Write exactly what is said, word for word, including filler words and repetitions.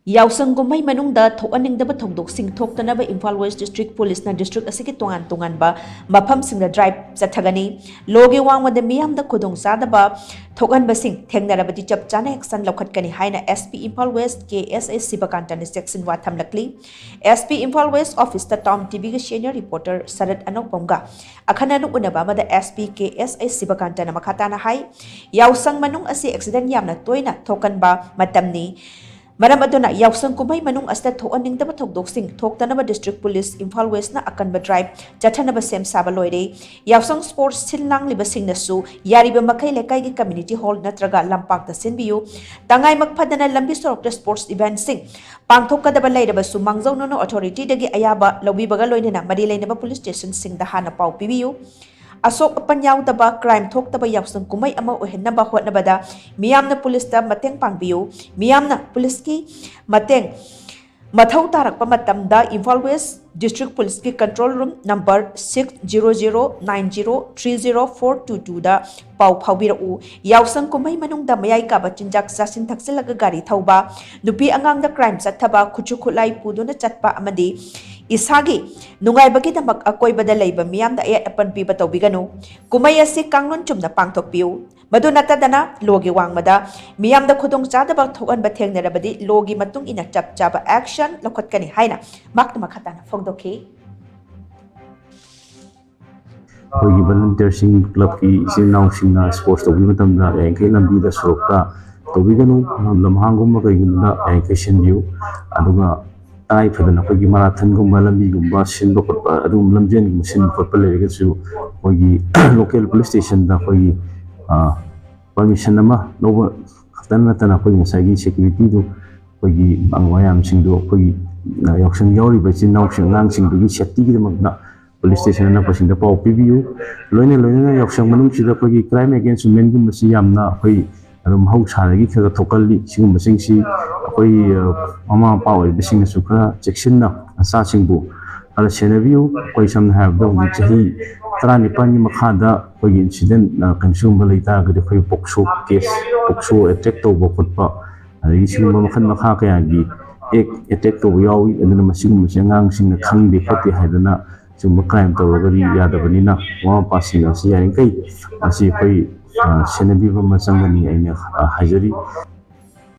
ꯌꯥꯎꯁꯪ ꯀꯨꯝꯍꯩ ꯃꯅꯨꯡꯗ ꯊꯣꯛꯍꯟꯅꯤꯡꯗꯕ ꯊꯧꯗꯣꯛꯁꯤꯡ ꯊꯣꯛꯇꯅꯕ ꯏꯝꯐꯥꯜ ꯋꯦꯁ ꯗꯤꯁꯇ꯭ꯔꯤꯛ ꯄꯨꯂꯤꯁꯅ ꯗꯤꯁꯇ꯭ꯔꯤꯛ ꯑꯁꯤꯒꯤ ꯇꯣꯉꯥꯟ ꯇꯣꯉꯥꯟꯕ ꯃꯐꯝꯁꯤꯡꯗ ꯗ꯭ꯔꯥꯏꯚ ꯆꯠꯊꯒꯅꯤ꯫ ꯂꯣꯒꯤ ꯋꯥꯡꯃꯗ ꯃꯤꯌꯥꯝꯗ ꯈꯨꯗꯣꯡꯆꯥꯗꯕ ꯊꯣꯛꯍꯟꯕꯁꯤꯡ ꯊꯦꯡꯅꯔꯕꯗꯤ ꯆꯞ ꯆꯥꯅ action ꯂꯧꯈꯠꯀꯅꯤ ꯍꯥꯏꯅ SP ꯏꯝꯐꯥꯜ ꯋꯦꯁ ꯀꯦ ꯑꯦꯁ ꯑꯩ ꯁꯤꯕꯀꯥꯟꯇꯅ ꯆꯦꯛꯁꯤꯟꯋꯥ ꯊꯝꯂꯛꯂꯤ꯫ SP ꯏꯝꯐꯥꯜ ꯋꯦꯁ ꯑꯣꯐꯤꯁꯇ ꯇꯥꯎꯟ ꯇꯤꯚꯤꯒꯤ ꯁꯦꯅꯤꯌꯔ ꯔꯤꯄꯣꯔꯇꯔ ꯁꯔꯠ ꯑꯅꯧꯄꯝꯒ ꯑꯈꯟꯅꯅ ꯎꯅꯕ ꯑꯃꯗ SP ꯀꯦ ꯑꯦꯁ ꯑꯩ ꯁꯤꯕꯀꯥꯟꯇꯅ ꯃꯈꯥ ꯇꯥꯅ ꯍꯥꯏ, ꯌꯥꯎꯁꯪ ꯃꯅꯨꯡ ꯑꯁꯤ ꯑꯦꯛꯁꯤꯗꯦꯟ ꯌꯥꯝꯅ ꯇꯣꯏꯅ ꯊꯣꯛꯀꯟꯕ ꯃꯇꯝꯅꯤ꯫ ꯃꯔꯝ ꯑꯗꯨꯅ ꯌꯥꯎꯁꯪ ꯀꯨꯝꯍꯩ ꯃꯅꯨꯡ ꯑꯁꯤꯗ ꯊꯣꯛꯍꯟꯅꯤꯡꯗꯕ ꯊꯧꯗꯣꯛꯁꯤꯡ ꯊꯣꯛꯇꯅꯕ ꯗꯤꯁꯇ꯭ꯔꯤꯛ ꯄꯨꯂꯤꯁ ꯏꯝꯐꯥꯜ ꯋꯦꯁꯅ ꯑꯀꯟꯕ ꯗ꯭ꯔꯥꯏꯚ ꯆꯠꯊꯅꯕ ꯁꯦꯝ ꯁꯥꯕ ꯂꯣꯏꯔꯦ꯫ ꯌꯥꯎꯁꯪ ꯁ꯭ꯄꯣꯔꯠꯁ ꯁꯤꯜ ꯂꯥꯡꯂꯤꯕꯁꯤꯡꯅꯁꯨ ꯌꯥꯔꯤꯕ ꯃꯈꯩ ꯂꯩꯀꯥꯏꯒꯤ ꯀꯝꯃ꯭ꯌꯨꯅꯤꯇꯤ ꯍꯣꯜ ꯅꯠꯇ꯭ꯔꯒ ꯂꯝꯄꯥꯛꯇ ꯁꯤꯟꯕꯤꯌꯨ꯫ ꯇꯉꯥꯏꯃꯛ ꯐꯗꯅ ꯂꯝꯕꯤ ꯁꯣꯔꯣꯛꯇ ꯁ꯭ꯄꯣꯔꯠꯁ ꯏꯚꯦꯟꯠꯁꯤꯡ ꯄꯥꯡꯊꯣꯛꯀꯗꯕ ꯂꯩꯔꯕꯁꯨ ꯃꯥꯡꯖꯧꯅꯅ ꯑꯣꯊꯣꯔꯤꯇꯤꯗꯒꯤ ꯑꯌꯥꯕ ꯂꯧꯕꯤꯕꯒ ꯂꯣꯏꯅꯅ ꯃꯔꯤ ꯂꯩꯅꯕ ꯄꯨꯂꯤꯁ ꯁ꯭ꯇꯦꯁꯟꯁꯤꯡꯗ ꯍꯥꯟꯅ ꯄꯥꯎ ꯄꯤꯕꯤꯌꯨ꯫ ꯑꯁꯣꯛ ꯑꯄꯟ ꯌꯥꯎꯗꯕ, ꯀ꯭ꯔꯥꯏꯝ ꯊꯣꯛꯇꯕ ꯌꯥꯎꯁꯪ ꯀꯨꯝꯍꯩ ꯑꯃ ꯑꯣꯏꯍꯟꯅꯕ ꯍꯣꯠꯅꯕꯗ ꯃꯤꯌꯥꯝꯅ ꯄꯨꯂꯤꯁꯇ ꯃꯇꯦꯡ ꯄꯥꯡꯕꯤꯌꯨ꯫ ꯃꯤꯌꯥꯝꯅ ꯄꯨꯂꯤꯁꯀꯤ ꯃꯇꯦꯡ ꯃꯊꯧ ꯇꯥꯔꯛꯄ ꯃꯇꯝꯗ ꯏꯝꯐꯥꯜ ꯋꯦꯁ ꯗꯤꯁꯇ꯭ꯔꯤꯛ ꯄꯨꯂꯤꯁꯀꯤ control room number six zero zero nine zero three zero four two two ꯗ ꯄꯥꯎ ꯐꯥꯎꯕꯤꯔꯛꯎ꯫ ꯌꯥꯎꯁꯪ ꯀꯨꯝꯍꯩ ꯃꯅꯨꯡꯗ ꯃꯌꯥꯏ ꯀꯥꯕ ꯆꯤꯟꯖꯥꯛ ꯆꯥꯁꯤꯟ ꯊꯛꯆꯤꯜꯂꯒ ꯒꯥꯔꯤ ꯊꯧꯕ, ꯅꯨꯄꯤ ꯑꯉꯥꯡꯗ ꯀ꯭ꯔꯥꯏꯝ ꯆꯠꯊꯕ, ꯈꯨꯠꯁꯨ ꯈꯨꯠꯂꯥꯏ ꯄꯨꯗꯨꯅ ꯆꯠꯄ ꯑꯃꯗꯤ ꯏꯁꯥꯒꯤ ꯅꯨꯡꯉꯥꯏꯕꯒꯤꯗꯃꯛ ꯑꯀꯣꯏꯕꯗ ꯂꯩꯕ ꯃꯤꯌꯥꯝꯗ ꯑꯌꯦꯠ ꯑꯄꯟ ꯄꯤꯕ ꯇꯧꯕꯤꯒꯅꯨ꯫ ꯀꯨꯝꯍꯩ ꯑꯁꯤ ꯀꯥꯡꯂꯣꯟ ꯆꯨꯝꯅ ꯄꯥꯡꯊꯣꯛꯄꯤꯌꯨ꯫ ꯃꯗꯨ ꯅꯠꯇꯗꯅ ꯂꯣꯒꯤ ꯋꯥꯡꯃꯗ ꯃꯤꯌꯥꯝꯗ ꯈꯨꯗꯣꯡꯆꯥꯗꯕ ꯊꯣꯛꯍꯟꯕ ꯊꯦꯡꯅꯔꯕꯗꯤ ꯂꯣꯒꯤ ꯃꯇꯨꯡ ꯏꯟꯅ ꯆꯞ ꯆꯥꯕ action ꯂꯧꯈꯠꯀꯅꯤ ꯍꯥꯏꯅ ꯃꯍꯥꯛꯅ ꯃꯈꯥ ꯇꯥꯅ ꯐꯣꯡꯗꯣꯛꯈꯤ꯫ ꯑꯩꯈꯣꯏꯒꯤ ꯚꯣꯂꯨꯟꯇꯤꯌꯔꯁꯤꯡ, ꯀ꯭ꯂꯕꯀꯤ ꯏꯆꯤꯜ ꯏꯅꯥꯎꯁꯤꯡꯅ ꯁ꯭ꯄꯣꯔꯠꯁ ꯇꯧꯕ ꯃꯇꯝꯗ ꯌꯥꯔꯤꯈꯩ ꯂꯝꯕꯤꯗ, ꯁꯣꯔꯣꯛꯇ ꯇꯧꯕꯤꯒꯅꯨ꯫ ꯂꯝꯍꯥꯡꯒꯨꯝꯕ ꯀꯩꯒꯨꯝꯕꯗ ꯌꯥꯔꯤꯈꯩ ꯁꯤꯟꯕꯤꯌꯨ꯫ ꯑꯗꯨꯒ ꯇꯉꯥꯏ ꯐꯗꯅ ꯑꯩꯈꯣꯏꯒꯤ ꯃꯔꯥꯊꯟꯒꯨꯝꯕ, ꯂꯝꯕꯤꯒꯨꯝꯕ ꯁꯤꯟꯕ ꯈꯣꯠꯄ, ꯑꯗꯨꯒꯨꯝꯕ ꯂꯝꯖꯦꯟꯒꯨꯝꯕ ꯁꯤꯟꯕ ꯈꯣꯠꯄ ꯂꯩꯔꯒꯁꯨ ꯑꯩꯈꯣꯏꯒꯤ ꯂꯣꯀꯦꯜ ꯄꯨꯂꯤꯁ ꯁ꯭ꯇꯦꯁꯟꯗ ꯑꯩꯈꯣꯏꯒꯤ ꯄꯔꯃꯤꯁꯟ ꯑꯃ ꯂꯧꯕ ꯈꯛꯇ ꯅꯠꯇꯅ ꯑꯩꯈꯣꯏꯒꯤ ꯉꯁꯥꯏꯒꯤ ꯁꯦꯀ꯭ꯌꯨꯔꯤꯇꯤꯗꯨ ꯑꯩꯈꯣꯏꯒꯤ ꯃꯌꯥꯝꯁꯤꯡꯗꯨ ꯑꯩꯈꯣꯏꯒꯤ ꯌꯥꯎꯁꯪ ꯌꯥꯎꯔꯤꯕ ꯏꯆꯤꯜ ꯏꯅꯥꯎꯁꯤꯡ, ꯑꯉꯥꯡꯁꯤꯡꯗꯨꯒꯤ ꯁꯦꯐꯇꯤꯒꯤꯗꯃꯛꯇ ꯄꯨꯂꯤꯁ ꯁ꯭ꯇꯦꯁꯟ ꯑꯅꯛꯄꯁꯤꯡꯗ ꯄꯥꯎ ꯄꯤꯕꯤꯌꯨ꯫ ꯂꯣꯏꯅ ꯂꯣꯏꯅꯅ ꯌꯥꯎꯁꯪ ꯃꯅꯨꯡꯁꯤꯗ ꯑꯩꯈꯣꯏꯒꯤ crime against womenꯒꯨꯝꯕꯁꯤ ꯌꯥꯝꯅ ꯑꯩꯈꯣꯏ ꯑꯗꯨꯝ ꯃꯍꯧꯁꯥꯗꯒꯤ ꯈꯔ ꯈꯔ ꯊꯣꯛꯀꯜꯂꯤ꯫ ꯁꯤꯒꯨꯝꯕꯁꯤꯡꯁꯤ ꯑꯩꯈꯣꯏ ꯃꯃꯥ ꯃꯄꯥ ꯑꯣꯏꯕꯁꯤꯡꯅꯁꯨ ꯈꯔ ꯆꯦꯛꯁꯤꯟꯅ ꯃꯆꯥꯁꯤꯡꯕꯨ ꯈꯔ ꯁꯦꯟꯅꯕꯤꯌꯨ꯫ ꯑꯩꯈꯣꯏ ꯁꯝꯅ ꯍꯥꯏꯔꯕꯗ ꯍꯧꯖꯤꯛ ꯆꯍꯤ ꯇꯔꯥꯅꯤꯄꯥꯟꯒꯤ ꯃꯈꯥꯗ ꯑꯩꯈꯣꯏꯒꯤ incident ꯀꯩꯅꯣ ꯁꯤꯒꯨꯝꯕ ꯂꯩ ꯇꯥꯔꯒꯗꯤ ꯑꯩꯈꯣꯏ ꯄꯣꯛꯁꯣ ꯀꯦꯁ, ꯄꯣꯛꯁꯣ ꯑꯦꯇꯦꯛ ꯇꯧꯕ ꯈꯣꯠꯄ, ꯑꯗꯒꯤ ꯁꯤꯒꯨꯝꯕ ꯃꯈꯜ ꯃꯈꯥ ꯀꯌꯥꯒꯤ ꯑꯦꯛ ꯑꯦꯇꯦꯛ ꯇꯧꯕ ꯌꯥꯎꯏ꯫ ꯑꯗꯨꯅ ꯃꯁꯤꯒꯨꯝꯕꯁꯦ ꯑꯉꯥꯡꯁꯤꯡꯅ ꯈꯪꯗꯦ ꯈꯣꯠꯇꯦ ꯍꯥꯏꯗꯅ ꯁꯤꯒꯨꯝꯕ ꯀ꯭ꯔꯥꯏꯝ ꯇꯧꯔꯒꯗꯤ ꯌꯥꯗꯕꯅꯤꯅ, ꯃꯃꯥ ꯃꯄꯥꯁꯤꯡꯅ ꯃꯁꯤ ꯌꯥꯔꯤꯈꯩ ꯃꯁꯤ ꯑꯩꯈꯣꯏ, ꯑ, ꯁꯦꯟꯅꯕꯤꯕ ꯑꯃ ꯆꯪꯒꯅꯤ ꯑꯩꯅ, ꯑ, ꯍꯥꯏꯖꯔꯤ꯫